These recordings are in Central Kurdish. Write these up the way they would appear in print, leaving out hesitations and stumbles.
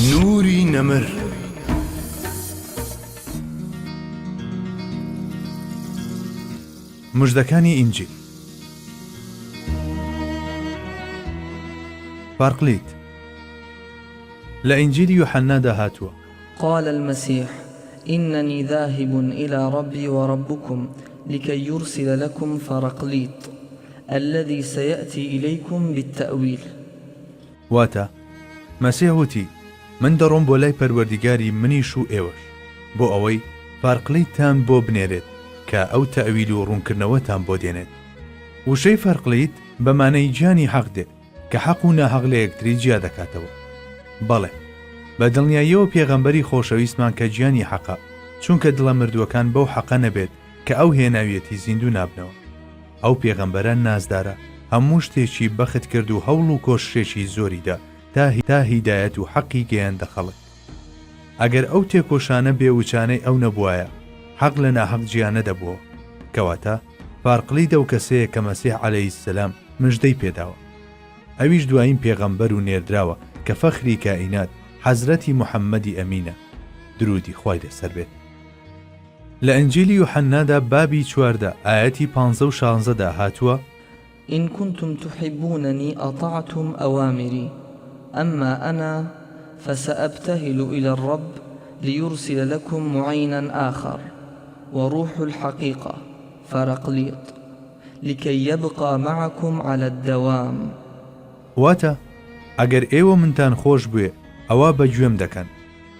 نوری نەمر. مژدەکانی ئینجیل. پارقلیت. لە ئینجیلی یوحەننادا هاتووە. قال المسیح، اننی ذاهب الی ربی وربکم لکی یرسل لکم فرقلیط الذی سیأتی الیکم بالتأویل. واتە، مەسیح وتی، من دەڕۆم بۆ لای پەروەردیگاری منیش و ئێوەش، بۆ ئەوەی فارقلیتتان بۆ بنێرێت کە ئەو تەئویل و ڕوونکردنەوەتان بۆ دێنێت. وشەی فارقلیت بە مانای گیانی حەق دێت، کە حەق و ناحەق لە یەکتری جیا دەکاتەوە. بەڵێ، بە دڵنیاییەوە پێغەمبەری خۆشەویستمان کە گیانی حەقە، چونکە دڵە مردووەکان بەو حەقە نەبێت کە ئەو هێناویەتی زیندوو نابنەوە. ئەو پێغەمبەرە نازدارە هەموو شتێکی بەخت کرد و هەوڵ و کۆششێکی زۆری دا تا هیدایەت و حەقی گەیاندە خەڵک. ئەگەر ئەو تێکۆشانە بێ وچانەی ئەو نەبوایە، حەق لە ناحەق جیا نەدەبووەوە. کەواتە پارقلیت ئەو کەسەیە کە مەسیح علیە السلام مژدەی پێداوە. ئەویش دوایین پێغەمبەر و نێردراوە کە فەخری کائینات حەزرەتی محمدی ئەمینە، دروودی خوای لەسەر بێت. لە ئنجیلی یوحەننادا بابی 14 ئایەتی پانزە و شانزەدا هاتووە، إن كنتم تحبونني أطعتم أوامري أما أنا فسأبتهل إلى الرب ليرسل لكم معينا آخر وروح الحقيقة فارقليط لكي يبقى معكم على الدوام. واتە، ئەگەر ئێوە منتان خۆش بوێ ئەوا بە گوێم دەکەن،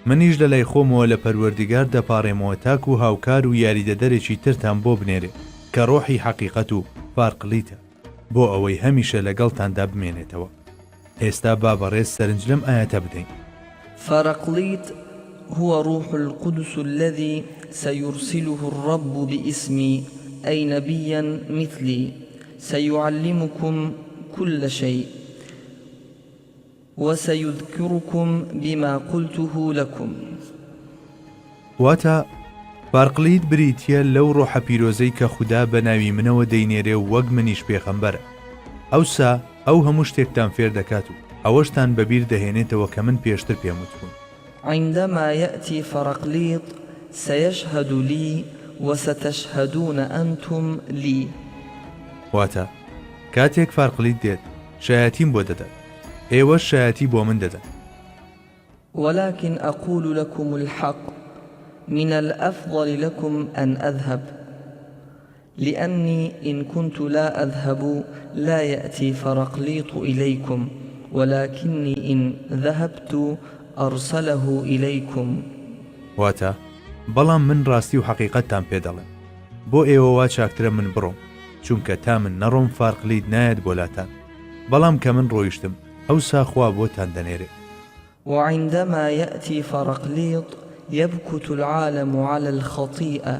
منیش لە لای خۆمەوە لە پەروەردگار دەپاڕێمەوە تاکو هاوکار و یاریدەدەرێکی ترتان بۆ بنێرێ کە ڕۆحی حەقیقەت و فارقلیتە، بۆ ئەوەی هەمیشە لەگەڵتاندا بمێنێتەوە. ئێستا با بەڕێز سەرنج لەم ئایەتە بدەین. فارقلیط هو روح القدس الذی سیرسله الرب باسمی ای نبیا مثلی سیعلمکم کل شیء وسیذکرکم بما قلته لکم. واتە، پارقلیت بریتییە لەو ڕۆحە پیرۆزەی کە خودا بە ناوی منەوە دەینێرێ و وەک منیش پێغەمبەرە. ئەوسا ئەو هەموو شتێکتان فێر دەکات و ئەوەشتان بەبیر دەهێنێتەوە کە من پێشتر پێم وتبوون. عندما یأتی فرقلیط سیشهد لی وستشهدون انتم لی. واتە، کاتێک فارقلیت دێت، شایەتیم بۆ دەدات، ئێوەش شایەتی بۆ من دەدەن. ولکن اقول لکم الحق من الافضل لکم ان اذهب لانی ان کنت لا اذهب لا یأتی فرقلیط الیکم ولکنی ان ذهبت ارسله الیکم. واتە، بەڵام من ڕاستی و حەقیقەتتان پێ دەڵێم، بۆ ئێوە وا چاکترە من بڕۆم، چونکە تا من نەڕۆم فارقلیط نایەت بۆ لاتان، بەڵام کە من ڕۆیشتم، ئەوسا خوا بۆتان دەنێرێ. وعندما یأتی فرقلیط یبکت العالم علی الخطیئە.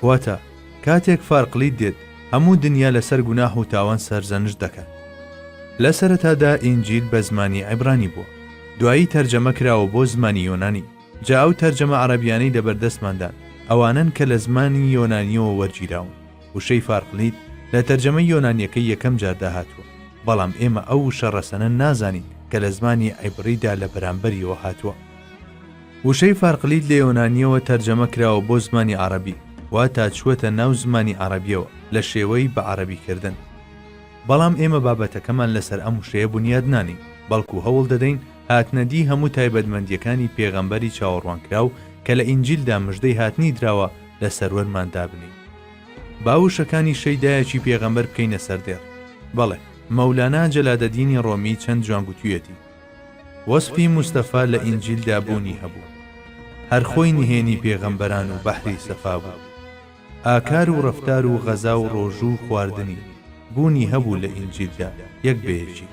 واتە، کاتێک فارقلیط دێت، هەموو دنیا لەسەر گوناح و تاوان سەرزەنشت دەکات. لە سەرەتادا ئینجیل بە زمانی عیبرانی بووە، دوایی تەرجەمە کراوە بۆ زمانی یۆنانی، جا ئەو تەرجەمە عەڕەبیانەی لەبەردەستماندان، ئەوانەن کە لە زمانی یۆنانییەوە وەرگیراون. وشەی فارقلیت لە تەرجەمەی یۆنانییەکەی یەکەم جاردا هاتووە، بەڵام ئێمە ئەو وشە ڕەسەنە نازانین کە لە زمانی عیبڕیدا لە بەرامبەریەوە هاتووە. وشەی فارقلیت لە یۆنانییەوە تەرجەمە کراوە بۆ زمانی عەڕەبی، واتا چووەتە ناو زمانی عەڕەبییەوە لە شێوەی بە عەڕەبیکردن. بەڵام ئێمە بابەتەکەمان لەسەر ئەم وشەیە بونیاد نانێین، بەڵکو هەوڵ دەدەین هاتنەدی هەموو تایبەتمەندییەکانی پێغەمبەری چاوەڕوانکراو کە لە ئینجیلدا مژدەی هاتنی دراوە لە سەروەرمان دابنێین. با وشەکانی شەیدایەکی پێغەمبەر بکەینە سەردێڕ. بەڵێ، مەولانا جەلادەدینی ڕۆمی چەند جوان گوتویەتی. وەسفی موستەفا لە ئینجیلدا بوونی هەبوو. هەر خۆی نهێنی پێغەمبەران و بەحری سەفا بوو. ئاکار و ڕەفتار و غەزا و ڕۆژوو و خواردنی، بوونی هەبوو لە ئینجیلدا یەک بە یەکی.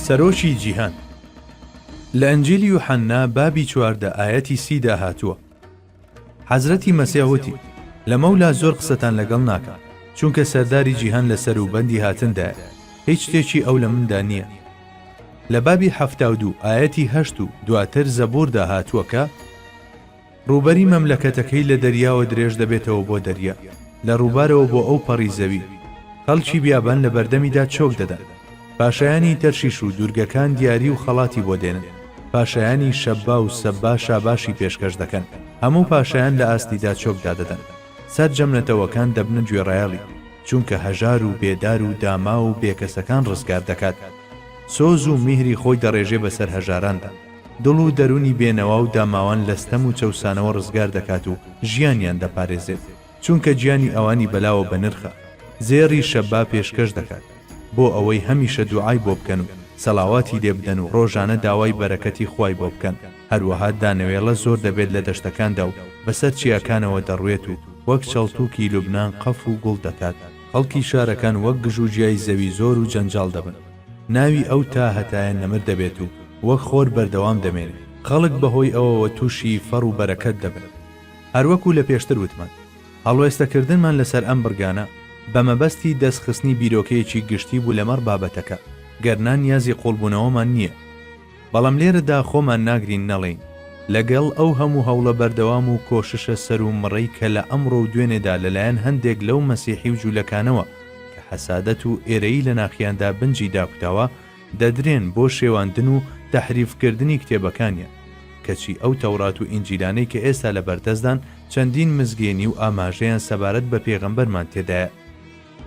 سەرۆکی جیهان. لە ئنجیلی یوحەننا بابی 14 ئایەتی سی دا هاتووە، حەزرەتی مەسیح وتی، لەمەولا زۆر قسەتان لەگەڵ ناکەم، چونکە سەرداری جیهان لە سەروبەندی هاتندایە، هیچ شتێکی ئەو لە مندا نییە. لە بابی 72 ئایەتی هەشت و دواتر زەبووردا هاتووە کە، ڕووبەری مەملەکەتەکەی لە دەریاوە درێژ دەبێتەوە بۆ دەریا، لە ڕووبارەوە بۆ ئەو پەڕی زەوی. خەڵکی بیابان لە بەردەمیدا چۆک دەدەن. پاشایانی تەرشیش و دوورگەکان دیاری و خەڵاتی بۆ دێنن. پاشایانی شەبا و سەبا شاباشی پێشکەش دەکەن. هەموو پاشایان لە ئاستیدا چۆک دادەدەن. سەرجەم نەتەوەکان دەبنە گوێڕایەڵی، چونکە هەژار و بێدار و داماو و بێکەسەکان ڕزگار دەکات. سۆز و میهری خۆی دەڕێژێ بەسەر هەژاراندا. دڵ و دەروونی بێنەوا و داماوان لە ستەم و چەوسانەوە ڕزگار دەکات و ژیانیان دەپارێزێت. چونکە گیانی ئەوانی بەلاوە بەنرخە، زێڕی شەبا پێشکەش دەکات، بۆ ئەوەی هەمیشە دوعای بۆ بکەن و سەڵاواتی لێ بدەن و ڕۆژانە داوای بەرەکەتی خوای بۆ بکەن، هەروەها دانەوێڵە زۆر دەبێت لە دەشتەکاندا و بەسەر چیاکانەوە دەڕوێت و وەک چەڵتوکی لوبنان قەف و گوڵ دەکات، خەڵکی شارەکان وەک گژوگیای زەوی زۆر و جەنجاڵ دەبن، ناوی ئەو تا هەتایە نەمر دەبێت و وەک خۆر بەردەوام دەمێنێت، خەڵک بەهۆی ئەوەوە تووشی فەڕ و بەرەکەت دەبن. هەروەکو لە پێشتر وتمان، هەڵوێستەکردنمان لەسەر ئەم بڕگانە، بە مەبەستی دەستخستنی بیرۆکەیەکی گشتی بوو لەمەڕ بابەتەکە، گەرنا نیازی قووڵبوونەوەمان نییە. بەڵام لێرەدا خۆمان ناگرین نەڵێین، لەگەڵ ئەو هەموو هەوڵە بەردەوام و کۆششە سەر و مڕەی کە لە ئەمڕۆ و دوێنێدا لەلایەن هەندێک لەو مەسیحی و جوولەکانەوە کە حەسادەت و ئێرەیی لە ناخیاندا بنجی داکوتاوە، دەدرێن بۆ شێواندن و تەحریفکردنی کتێبەکانیان، کەچی ئەو تەورات و ئینجیلانەی کە ئێستا لەبەردەستدان چەندین مزگێنی و ئاماژەیان سەبارەت بە پێغەمبەرمان تێدایە.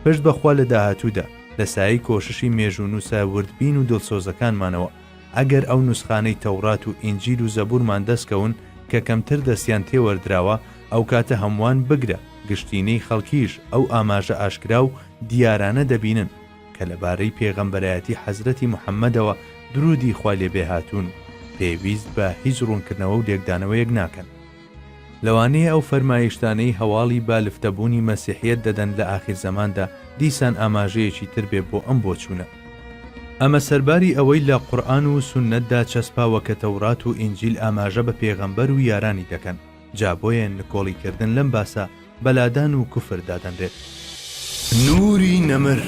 پشت بە خوا لە داهاتوودا، لە سایەی کۆششی مێژوونووسە وردبین و دڵسۆزەکانمانەوە، ئەگەر ئەو نوسخانەی تەورات و ئینجیل و زەبوورمان دەستکەون کە کەمتر دەستیان تێوەردراوە، ئەوکاتە هەمووان بگرە گشتینەی خەڵکیش ئەو ئاماژە ئاشکرا و دیارانە دەبینن، کە لەبارەی پێغەمبەرایەتی حەزرەتی محەممەدەوە دروودی خوای لێ بێ هاتوون و پێویست بە هیچ ڕوونکردنەوە و لێکدانەوەیەک ناکەن. لەوانەیە ئەو فەرمایشتانەی هەواڵی بە لفتەبوونی مەسیحیەت دەدەن لە ئاخیر زەماندا دیسان ئاماژەیەکی تر بێ بۆ ئەم بۆچوونە. ئەمە سەرباری ئەوەی لە قورئان و سوننەتدا چەسپاوە کە تەورات و ئینجیل ئاماژە بە پێغەمبەر و یارانی دەکەن، جا بۆیە نکۆڵی کردن لەم باسە بە لادان و کوفر دادەنرێت. نوری نەمر.